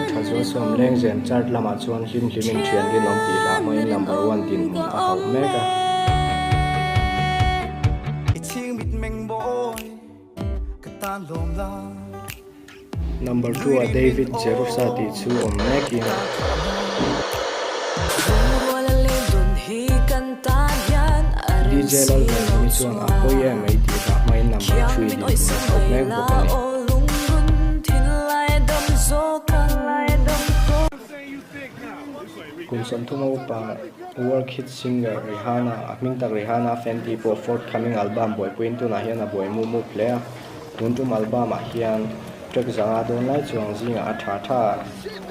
Ahmed Thazuasawm lengzem chart lamah chuan hlim hlimin thian rinawm tih hla hmangin number one dinhmun a hauh mek a. Number two ah David Jerusa tih chu awm mekin. DJ Lalvenhimi chuan a pawi em mai tih hla hmain number three dinhmun a hauh mek bawk a ni. Kum 30 upa world hit singer Rihanna a hming tak Rihanna Fenty pawh forthcoming album buaipuiin tunah hian a buai mup mup hle a. Tun tum album ah hian track zanga dawn lai chuang zingah a tha tha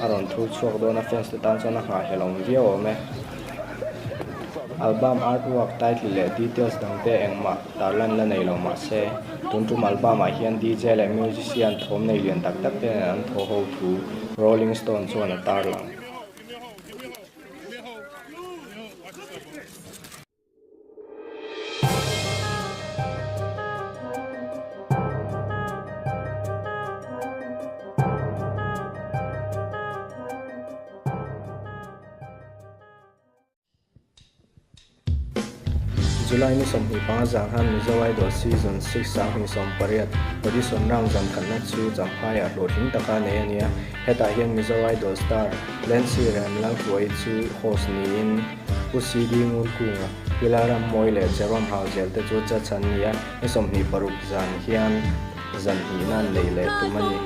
a rawn thur chhuak dawn a fans te tan chuan a nghahhlelh awm viau awm e. Album artwork, title leh details dang te engmah tarlan la nei lo mah se tun tum album ah hian DJ leh musician thawm nei lian tak tak te nen an thaw ho thu Rolling Stone chuan a tarlang. July ni 25 zan khan Mizo Idol Season 6 2018 audition round zan khatna chu Champhaiah hlawhtling taka nei a ni a. Hetah hian Mizo Idol star Lancy Remlalhruai chu host niin Pu CD Ngurkunga, Pilaram Mawi leh Jerome Hauzel te chu judge an ni a, ni 26 zan hian zan hnihna an nei leh tum a ni.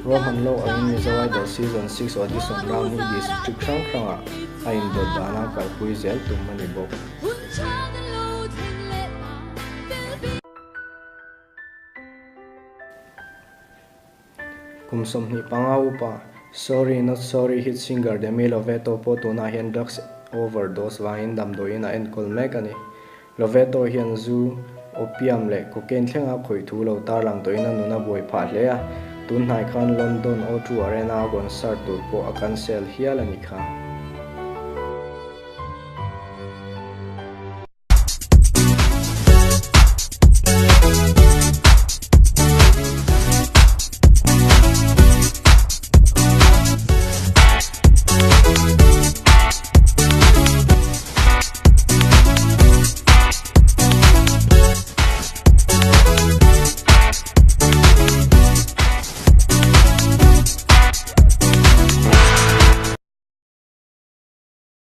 Ruahman lawk angin Mizo Idol Season 6 audition round hi district hrang hrangah a indawt dana kalpui zel tum a ni bawk. Kum 25 upa, Sorry Not Sorry hit singer Demi Lovato pawh tunah hian drugs overdose vangin damdawiin a enkawl mek a ni. Lovato hian zu, opium leh cocaine thlenga khawih thu lo tarlang tawhin a nun a buai phah hle a, tun hnai khan London O2 Arena a concert tur pawh a cancel hial a ni kha.